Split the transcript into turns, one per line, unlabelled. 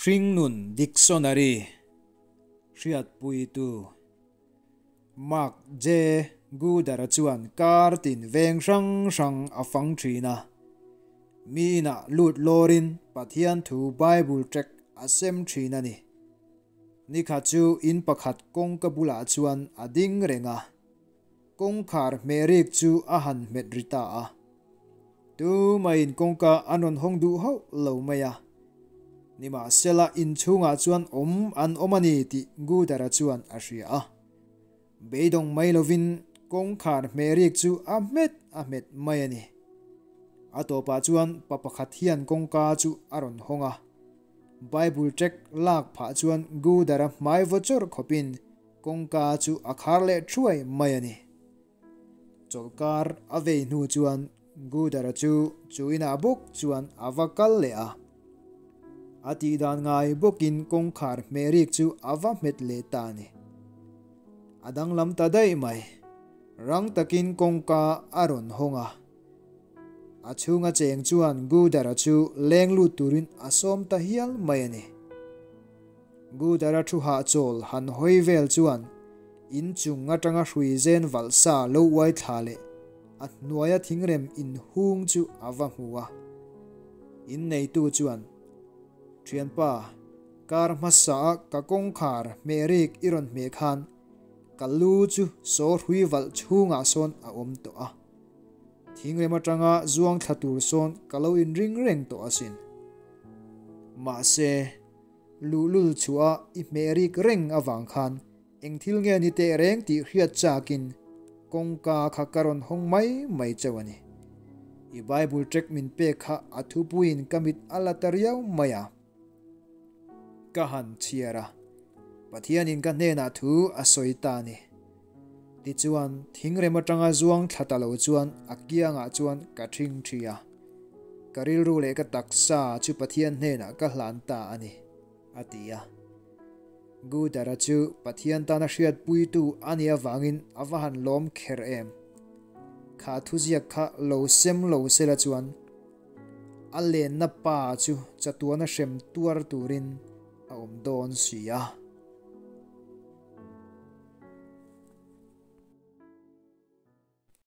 Hringnun Dictionary hriatpuitu Mark J. Goodara chuan kar tin veng hrang hrang a fang thin a. Mi inah lut lawrin Pathian thu Bible tract a sem thin a ni. Nikhat chu in pakhat kawngka bulah chuan a ding reng a. Kawngkhar hmehrik chu a han hmet ri ta a. Tumaiin kawngka an rawn hawng duh hauh lo mai a. Nimahsela inchhungah chuan awm an awm a ni tih Gudara chuan a hria a. Beidawng mai lovin kawngkhar hmehrik chu a hmet a hmet mai a ni. A tawpah chuan pa pakhat hian kawngka chu a rawn hawng a. Bible tract lak phah chuan Gudara hmai vaw chawrh khawpin Kawngka chu a khar leh thuai mai a ni. Chawlhkar a vei hnu chuan Gudara chu chu inah bawk chuan a va kal leh a. A tihdan ngai bawkin kawngkhar hmehrik chu a va hmet leh ta a ni. A danglam ta daih mai. Rang takin kawngka a rawn hawng a. A chhunga cheng chuan Gudara chu leng lut turin a sawm ta hial mai a ni. Gudara thu hahchawl han hawi vel chuan in chung atanga hrui zen valh sa lo uai thla leh a hnuaia thingrem in hung chu a va hmu a. In neitu chuan, Thianpa, kar hmasa a ka kawngkhar hmehrik i rawn hmeh khan ka lu chu saw hrui valh chhungah sawn a awm tawh a. Thingrem atanga zuang thla tur sawn ka lo inring reng tawh asin. Mahse. Luhlul chhuah i hmeh rik reng avang khan eng thil nge ni teh reng tih hriat chakin kawngka kha ka rawn hawng mai mai chauh a ni. I Bible tract min pek kha a thupuiin ka mit a la ta riau mai a. Ka han chhiar a, Pathianin ka hnenah thu a sawi ta a ni. Tichuan, thingrem atanga zuang thla ta lo chuan a kiangah chuan ka thing thi a. Ka rilru leh ka taksa chu Pathian hnenah ka hlan ta a ni, a ti a. Gudara chu Pathian tana hriatpuitu a nih avangin a va han lawm kher em! Kha thuziak kha lo sem lo sela chuan a lenna pa chu chatuana hrem tuar turin a awm dawn si a.